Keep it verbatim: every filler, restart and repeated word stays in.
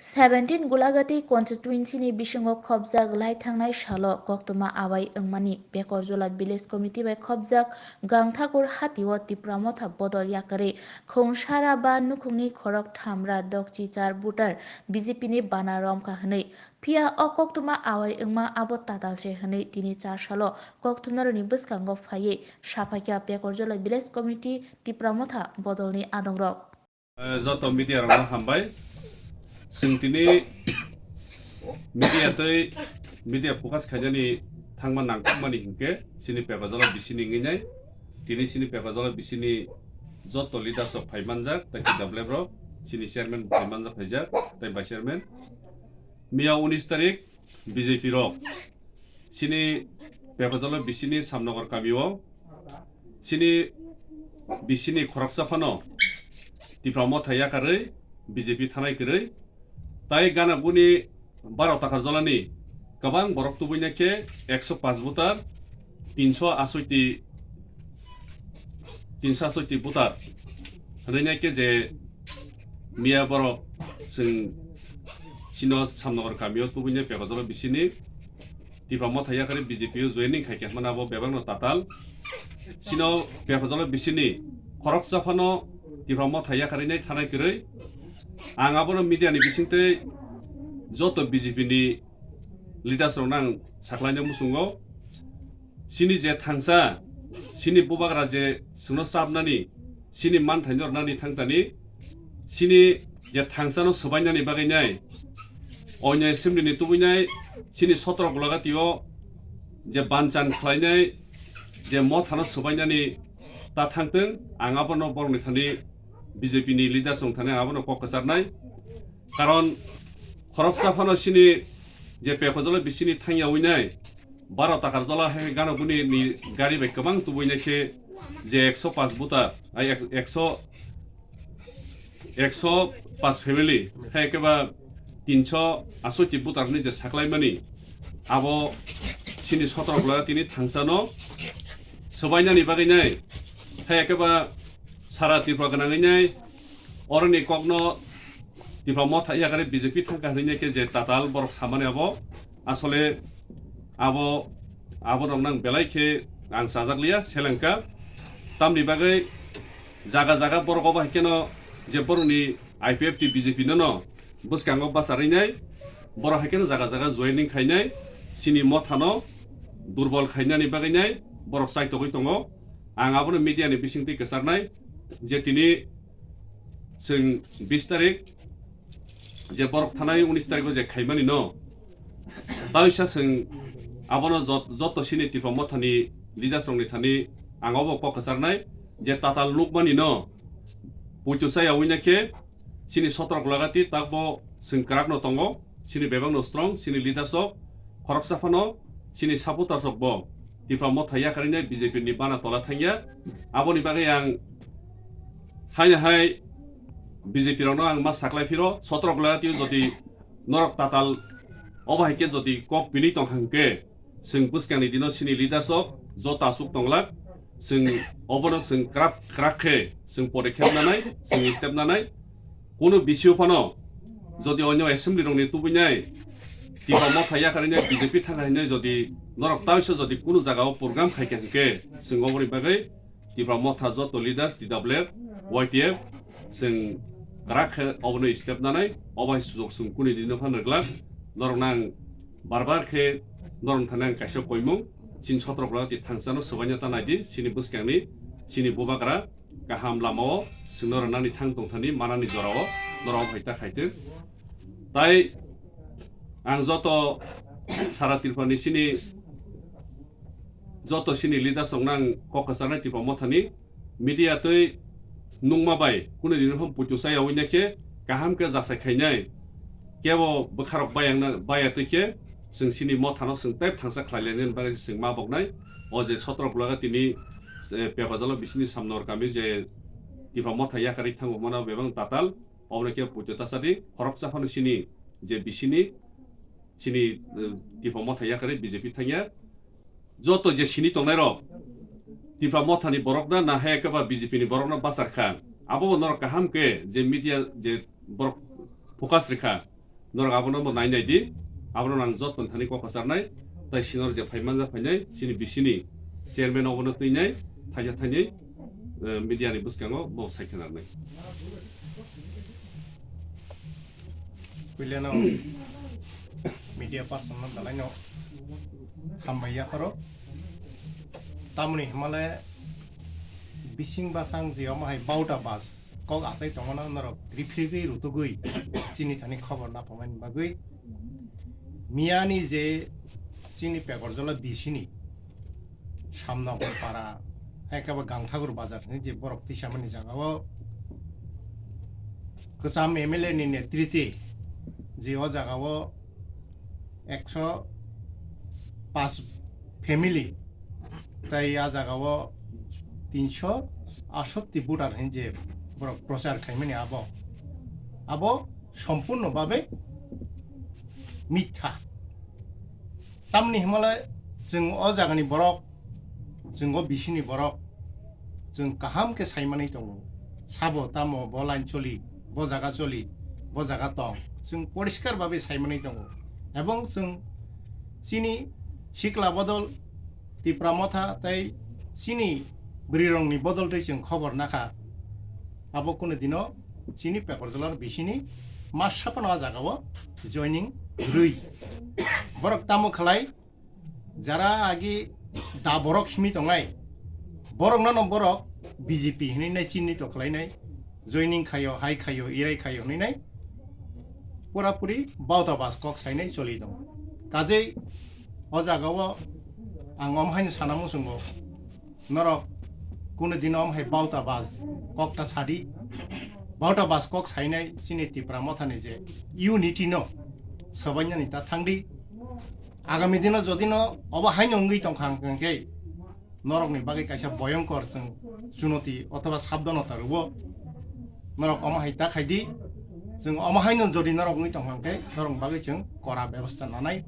Seventeen Gulagati constituency ni bisingo khopjak lai thangnai salo koktwma awai wngmani Pekorjola Village Committee bai khopjak Gangthakur hatio Tipra Motha bodol yakarwi khungsara ba nukhungni khorok thamra dokchi char voter B J P ni bana romkha hwnwi. Phiya o koktwma awai wngma abo tatal se hwnwi tini char salo koktwmnarokni bwskango phaiwi saphaikha Pekorjola Village Committee Tipra Motha bodolni adongrok. Eh, joto media rokno hambai. Chwng tini media tei media focus khainani thangma nangkukmani hinkhe chini Pekorjola bisini wngwi nai. Tini chini Pekorjola bisini joto leaders rok phai manjak, tei T W F rok, chini chairman phai manjak phaijak, tei vice chairman. Miya unis tarik B J P rok chini Pekorjola bisini Samnagar kamio chini bisini khoroksa phano Tipra Motha yakarwi B J P thanai kwrwi tai gana buni baro Takarjolani kwbang borok tubui naikhe ekso paanch voter, tinso asoiti, tinso asoiti voter hwnwi naikhe je miya borok chwng chino Samnagar kamio tubui nai Pekorjola bisini Tipra Motha yakarwi B J P o joining khai khe hwnmano abo bebakno tatal. Chino Pekorjola bisini khoroksa phano Tipra Motha yakarwi nai thanai kwrwi. Ang abono media ni bisingtwi joto B J P ni leaders rokno ang saklaina muchungo. Chini je thangsa, chini bubagra je chwngno chapnani, chini manthai nornani thangtani, chini je thangsano swbainani bagwi nai, oino assembly ni tubui nai, chini sotro Gulagatio je banchan khlainai, je mothano swbainani ta thangtwng, ang abono borokni thani B J P ni leaders rok thani ang abono kok kwcharnai. Karon khoroksa phano chini je Pekorjola bisini thangya winai, baro Takarjola hai gana buni ni gari bai kwbang tubui naikhe je ekso paanch buta, ai ek-, ekso, ekso paanch family, hai khe ba tinso asoiti buta ni je saklaimani, abo chini sotro Gulagatini thangsano swbainani bagwi nai, hai khe ba sara Tripura gwnangwi nai, oroni kokno Tipra Motha yakarwi B J P thangkha hwnwi khe je tatal borok samani abo asole abo, abo rok nang belai khe ang chajak liya selengkha. Tamni bagwi jaga jaga borok obo hai kheno je borokni I P F T B J P no no bwskango bacharwi nai, borok hai kheno jaga jaga joining khainai, chini mothano durbol khainani bagwi nai borok chaitogwi tongo. Ang abono media ni bisingtwi kwcharnai je tini chwng bis tarik je borok thanai unis tariko je khaimani no, taisa chwng abono jot-, joto chini Tipra Mothani leaders rokni thani ang obo kok kwcharnai je tatal nukmani no puitu chaya wngya khe chini sotro Gulagati takbo chwng kwrakno tongo, chini bebakno strong, chini leaders rok khoroksa phano chini supporters rok bo Tipra Motha yakarwi nai B J P ni bana tola thangya. Aboni bagwi ang haino hai B J P rokno ang ma saklai phiro, sotro Gulagati jodi norok tatal obo hai khe jodi kok pini tong hang khe, chwng bwskangni dino chini leaders rok joto aswk tonglak, chwng obono chwng kwrak kwrak khe chwng podekkhep nanai, chwng step nanai. Kunu bisio phano jodi onyo assembly rokni tubui nai Tipra Motha yakarwi nai B J P thangkha hinwi jodi norok taisa jodi kunu jagao program khai kha hwnkhe, chwng oboni bagwi Tipra Motha joto leaders, T W F, Y T F, chwng kwrak khe obono step nanai, obo hai sujuk chwng kunu dino phano rwglak. Norok nang bar bar khe norok thani ang kaisa koimung, chini sotro Gulagati thangsano swbaina ta naidi, chini bwskangni, chini bubagra kaham lamao chwngno rwnani thang tongthani manani jorao norok hai ta khaitwk. Tai ang joto sara Tripurani chini joto chini leaders rokno ang kok kwcharnai Tipra Mothani media twi nungma bai kunu dini phano puitu chaya wngya khe kaham khe jasai khainai, kebo bwkharok bayangna baya twi khe chwng chini mothano chwng tei thangsa khlai lainani bagwi chwng ma boknai. O je sotro Gulagati ni, eh, Pepajalo bisini Samnor kami je Tipra Motha yakarwi thango mano bebak tatal. Obono khe puitu tasadi, khoroksa phano chini je bisini, chini, eh, Tipra Motha yakarwi B J P thangya. Joto je sini tongnairok, Tipra Mothani borokno na hai khe ba B J P ni borokno bachar kha. Abobo norok kaham khe je media je borok focus rikha. Norok abono bo nai nai di, abono ang joto thani kok kwcharnai, tai sinor je phai manja phainai, chini bisini chairman obono twinai, thaisa thainai, eh, media ni bwskango bo sai khenarnai. Puilano media person no belai no hambai yapharo. Tamoni himale bising basang je omo hai bauta bas kok asai tongmano norok riphrigwi rutugwi chini thani khobor naphamani bagwi miyani je chini Pekorjola bisini Samnokol para, hai khe bo Gangthakur bazar hinwi je borok tisamani jaga o kwcham M L A ni netrite je o jaga o ekso paanch family tai a jaga o tinsho aatshatti voter hinwi je borok prochar khaimani abo, abo sompurno babe mitha. Tamni himale chwng o jagani borok, chwng o bisini borok, chwng kaham khe saimanwi tongo. Sabo tamo bo line choli, bo jaga choli, bo jaga tong. Chwng poriskar babe saimanwi tongo. Ebong chwng chini sikla bodol Tipra Motha tei chini bwrwirokni bodol twi chwng khobor nakha. Abo kunu dino chini Pekorjolar bisini masa phano a jaga o joining rwi. Borok tamo khlai jara agi da borok himwi tongnai, borokno no borok B J P hinwi nai chini to khlainai, joining khaio, hai khaio, irai khaio hinwi nai pura puri bauta bas kok sainai choli tongo. Kajei o jaga o ang om haino sana muchungo. Norok kunu dino omo hai bauta bas kok ta sadi. Bauta bas kok sainai chini Tipra Mothani je unity no sobainani ta thangdi. Agami dino jodi no obo haino wngwi tongkha hwnkhe norokni bagwi kaisa boyongkor chwng chunoti othoba sabdonota rwo. Norok omo hai ta khaidi. Chwng omo haino jodi norok wngwi tongkha hwnkhe norokni bagwi chwng kora bebosta nanai.